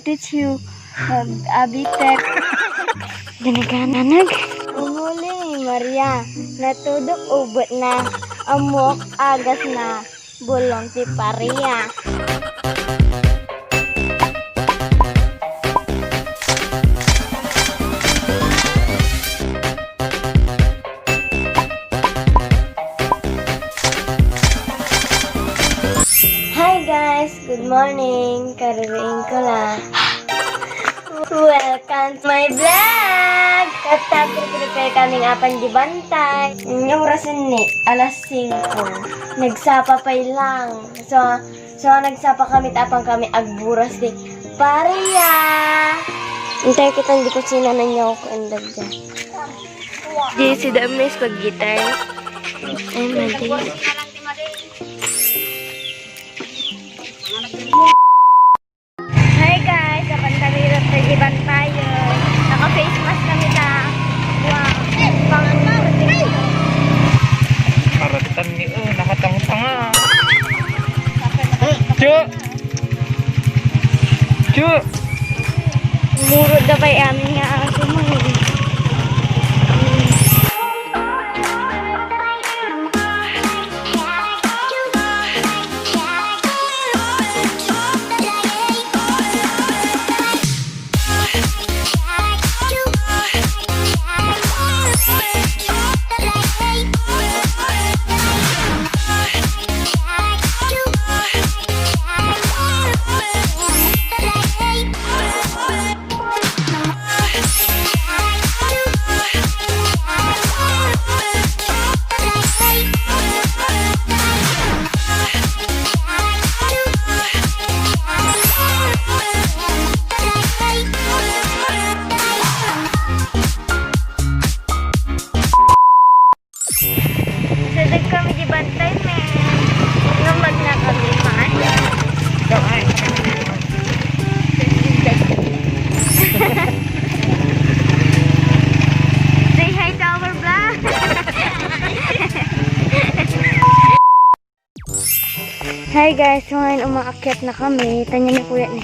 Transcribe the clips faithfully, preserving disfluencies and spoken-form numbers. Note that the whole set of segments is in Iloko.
Teach you, um, a bitter. Ganagananag. Umuli ni Maria, natudok ubetna, ammok agasna, bulong ti paria. Hi guys! Good morning! Kaririing ko lang. Welcome to my vlog! Tattag, prepare kaming apan di bantay. Ania orasen ni? Alas singko. Nagsapa pay lang. So, so nagsapa kami, tapang kami agburas ti paria. Intay kita di kusina na niya ako ang dagda. Di si Damis pag-guitar. Ay, madi. Hi guys, apan kami rin sa iban tayo. Naka-face mask kami ta. Wow. Pang protection. Aratan ni, oh, nakatangtanga. Chu! Chu! Murot da pay amin nga aso mo. Nasadag kami di bantay, men. Namag na kami, man. Say hi to our vlog. Hi guys, so ngayon umaakyat na kami. Tanya ni kuya ni.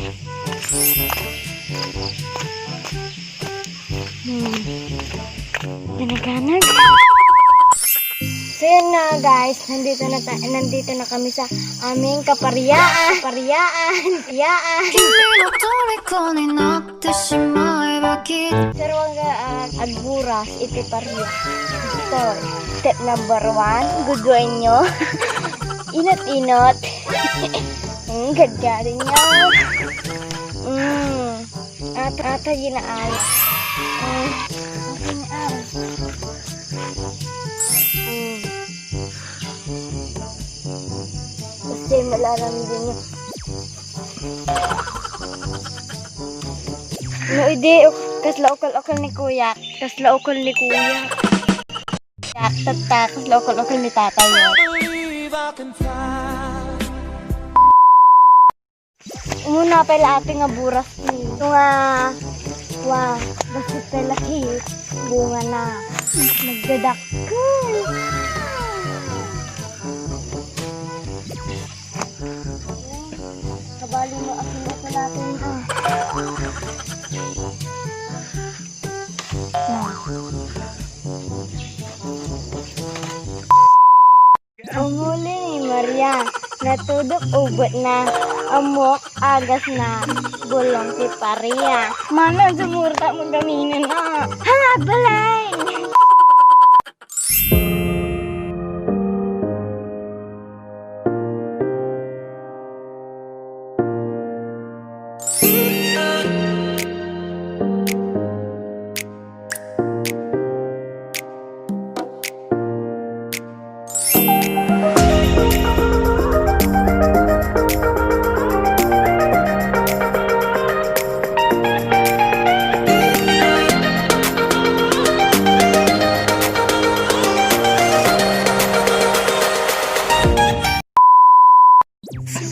Hmm. Ganaganag. So yun na guys, nandito na, ta- nandito na kami sa aming kapariaan. Pariaan. Pariaan. 君の虜になってしまえばきっと Pero ang uh, agburas iti paria. Ito, step number one, guduenyo. Inot-inot. Mm, gadgadi niya. Mm. At, ata ginaal. Mm. Mm. Basta yung malaram din yun. No, idi, uk-, kasla ukol-ukol ni kuya. Kasla ukol ni kuya. Tatta, kasla ukol-ukol ni tatay. Umuna pay la ati nga buras ni. Ito nga, wa, bassit pay la ti bunga na. Nagdadakkel. Kabali mo, akin ako natin, ah. Umuli ni Maria, natudok ubetna, ammok agasna, bulong ti paria. Mana, sumurta mo gaminen, ah. Ha, balay!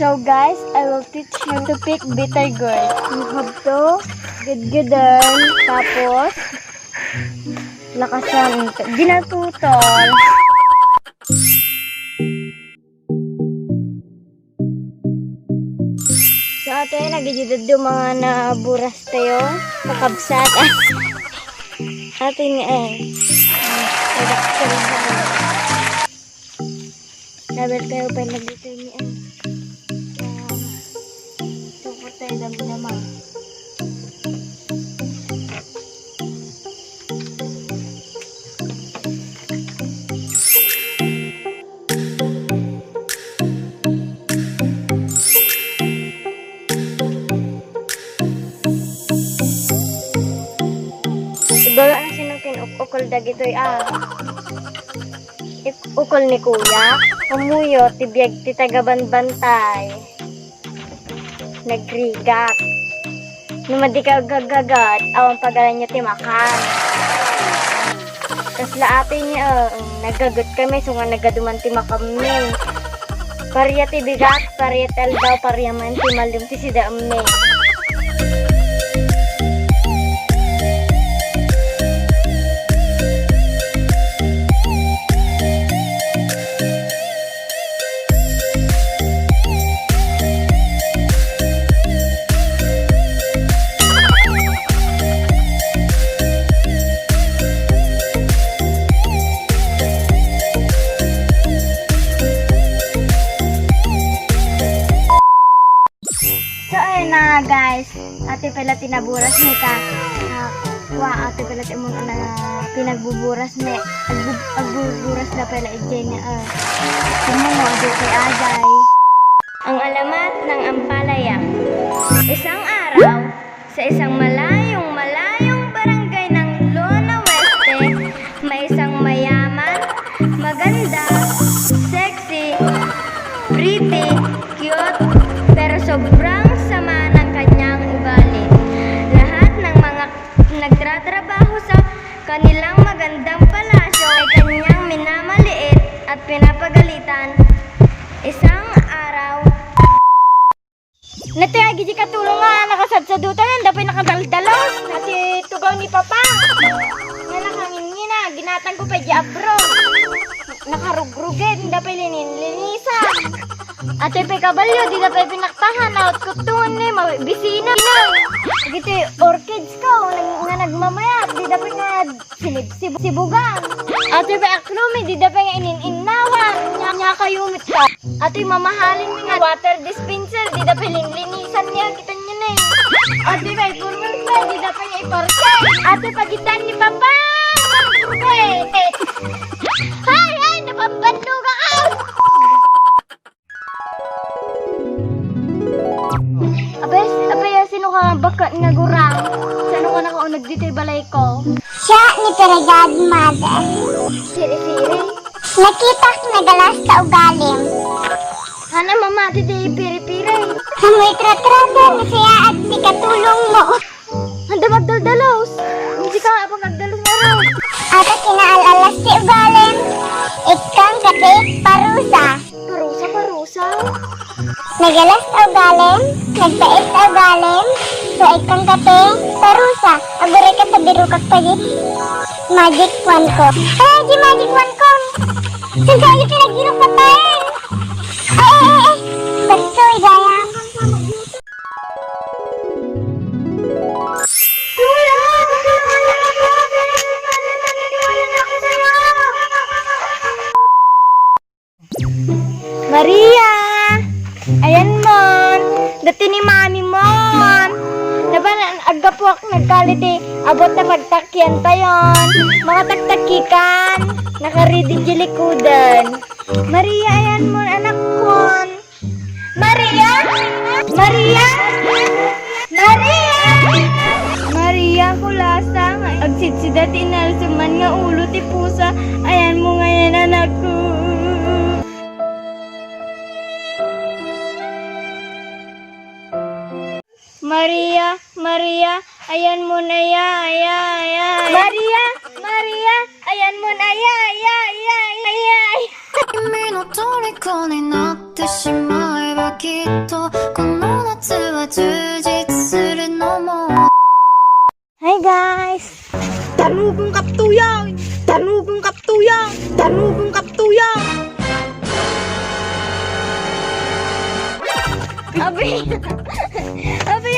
So guys, I will teach you to pick bitter gourd. You have to gudguden, tapos lakasan ito. Ginatutol. So, ate, nag- Di daduma nga naburas tayo, kakabsat. Atin nga eh. Production. Laban tayo pa nagdito ni eh. Kaya, support tayo, damdama. Ibaga na sino kin-uk-ukol dagitoy, ah. Ik-, ukol ni Kuya. Umuyo, ti biag ti taga-banbantay. Nagrigat. No madi ka aggagat, awan pagalanyo ti makan. Kasla atoy ni, ah, naggagat kami, so nga nagaduman ti makammi. Paria ti bigat, paria ti aldaw, paria man ti malum ti sidaammi. So, ayun na nga, guys. Atoy pala ti naburas mi ta. Ah, wa, atoy pala ti umuna nga pinagbuburas mi. Agbu-, agbuburas da pala ijay na, ah. Kumuno, adu kay ajay. Ang alamat ng ampalaya. Isang araw, sa isang malayong-malayong barangay ng Lona Oeste, may isang mayaman, maganda, sexy, pretty, cute, pero sobrang sama ng kanyang ugali. Lahat ng mga nagtratrabaho sa kanilang magandang palasyo ay kanyang minamaliit at pinapagalitan. Isang araw, Natay agi di katulong nga nakasadsadutan, anda pay nakadaldalos. Ati tugaw ni Papa. Nga nakangingina, ginatang ko pay di abro. Nakarugrugin, anda pay linin-linisan. Ati pay kabalyo, di da pay pinakpahan, out kutungan ni, mawi-, bisina. Giti orchids ko, nag-, nga nagmamayat, di da pay nga Silib-, sib-, sibugan. Ati pay akrumi, di da pay nga inin-innawan. Nya, nya kayo met ka. Ati mamahalin mi nga water dispenser, di da pay linlinisan niya, kita niya na eh. Ati pay purpur pay, di da pay nga iparke. Ati pagitan ni Papa. Purpur pay. Hay, hay, napambanduga ka. Abes, abay, sino ka baka nga gurang? Sino ka nakaunag dito balay ko? Siya ni Peregad, mother. Siri-siri. Nakitak nagalas ta ugalim. Hana, mama, didi piri-piri. Amoy tratra, ta, nasayaat ti katulong mo. Handa magdaldalos. Hindi ka magdaldalos nga raw. Ata kinaal-alas ti ugalim. Ikkan kati parusa. Parusa, parusa. Nagalas ta ugalim, nagpait ta ugalim, so ikkan kati parusa. Aguray ka sa birukak pa di magic wand ko. Ay, di magic wand ko. Saan ka ulit pinagbirok pa tayo? Ay, ay, ay, ay. Bastoy, gaya. Maria! Ayan mon! Dati ni mami mon! Napan, aggapuak nagkali ti abot na pagtakyan tayon. Makataktakikan. Nakaridi di likudan. Maria, ayan mon, anak kon. Maria! Maria! Maria! Maria, kulasa nga agsidsida ti inalseman nga ulo ti pusa. Ayan mo ngayon, anak ko. Maria, Maria, ayan mo na ya, ya, ya. Maria, Maria, ayan mo na ya, ya, ya, ya, ya. 君の虜になってしまえばきっとこの夏は充実するのも Hi guys! Tanugong kaptuyaw! Tanugong kaptuyaw! Tanugong kaptuyaw! Abi! Abi,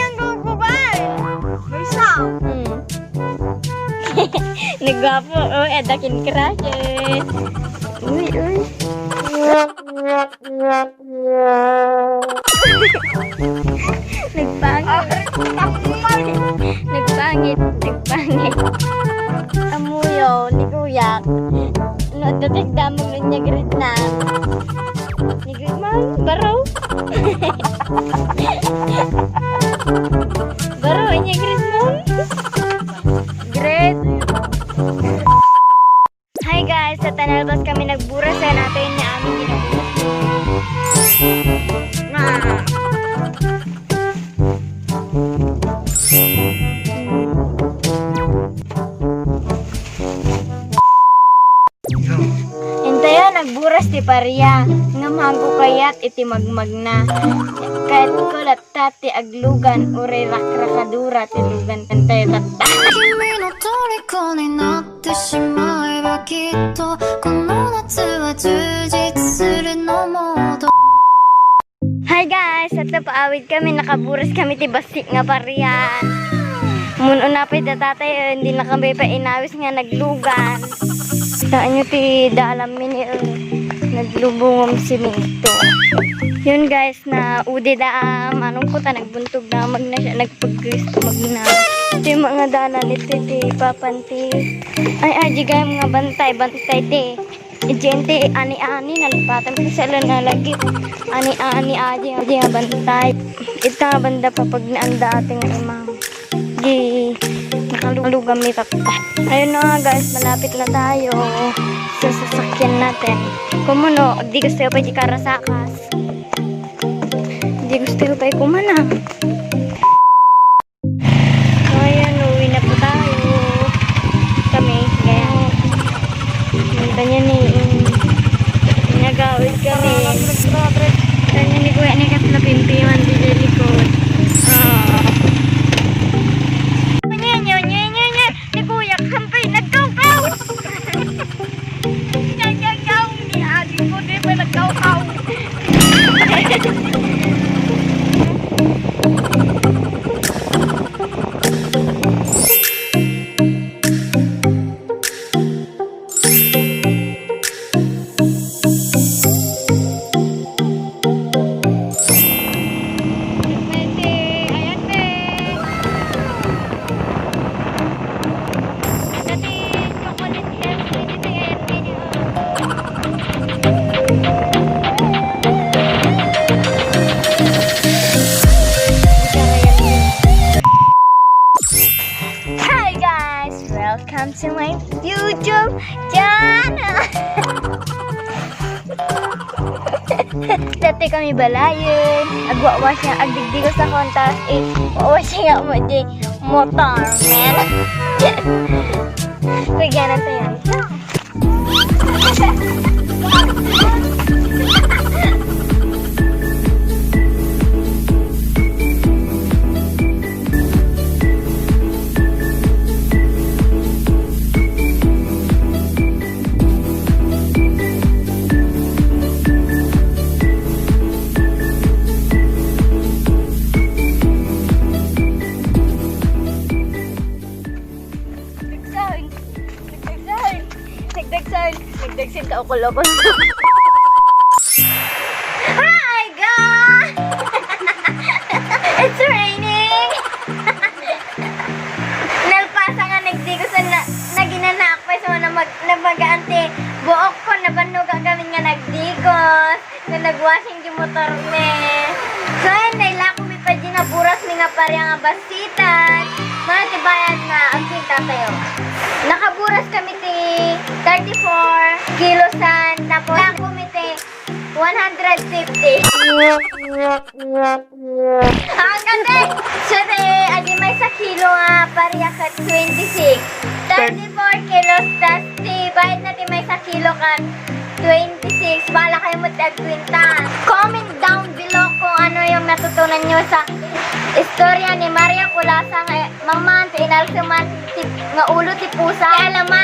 Nagwapo, oh, adda kin crushes. Uy, uy. Nagpangit. Nagpangit, nagpangit. Amuyo, ni Kuya. No, adda ti agdamag no nia grade na. Ni grade man, baro. Baro, nia grade mo. Grade. Hi guys, sa tanalbas kami nagburas, kaya natin niya amin ginaburas. Ah. Intayo, nagburas ti paria, ngem haanko kayat iti magmagna. Kayatko latta ti aglugan, uray rakrakadura ti lugan, intayo tatta. 君の虜になってしまえばきっとこの夏は充実するのもっと Hi guys! At napaawid kami, nakaburas kami ti bassit nga paria. Mun-una pay da tatay, eh, hindi na kami pa inawis nga naglugan. Taan nyo ti dalan mi ni, eh, naglubungom simento. Yun guys, na udi da, ah, manungkot, ah, nagbuntog na magna siya, nagpagkris magna. Ti mga dalan iti ti papanti. Ay, ay, di kayo mga bantay, bantay ti. Iti enti ani-ani, nalipatan ti salo na lagi. Ani-ani, adi, adi nga bantay. Ita nga banda papagnaan da ating imang. Di, nakalugan mi tatta. Ayun na nga guys, malapit na tayo sa sasakyan natin. Kumuno, di gusto pa di karasakas. Di gusto pa kumana. So, ayan, uwi na po tayo. Kami, kaya. Ang kanya ni, nagawid kami. Kanya ni Kuya ni Katla Pimpiman di likod. Ah. Nya, nya, nya, nya, nya. Ni Kuya, kampay, nagkawkaw. Nagkawkaw ni adi ko, di ba nagkawkaw? Ayan, be. Ang dating chocolate. Hi guys! Welcome to my YouTube channel! Dati kami balayen, agwawashing, agdigdigos a kontas, eh, wawashing up mo di motor, man. Kaya na tayo. Nagdagsan! Nagdagsan! Nagdagsan! Nagdagsan ka, ukol-ukol. Hi, God! It's raining! Nalpasan nga nagdigos na, naginanak pa sa mga mag-, namagaan ti buok ko, nabannog gamin nga nagdigos. Nga nagwashing di motor mi. So, ayan, nailako mi pa di naburas mi nga paria nga basitan. Mga tibayan nga agpinta tayo. Nakaburas kami ti thirty-four kilosan, tapos ilako mi ti one hundred fifty. Ang ganda! Siya ti, adi maysa kilo nga paria ket twenty-six. Thirty-four kilos, tas ti bayad na ti maysa kilo ket twenty-six. Bahala kayo mo ti agkwenta. Comment down below kung ano yung natutunan nyo sa istorya ni Maria Culasa nga mangman ti inalseman ti, nga ulo ti pusa. Kaya naman,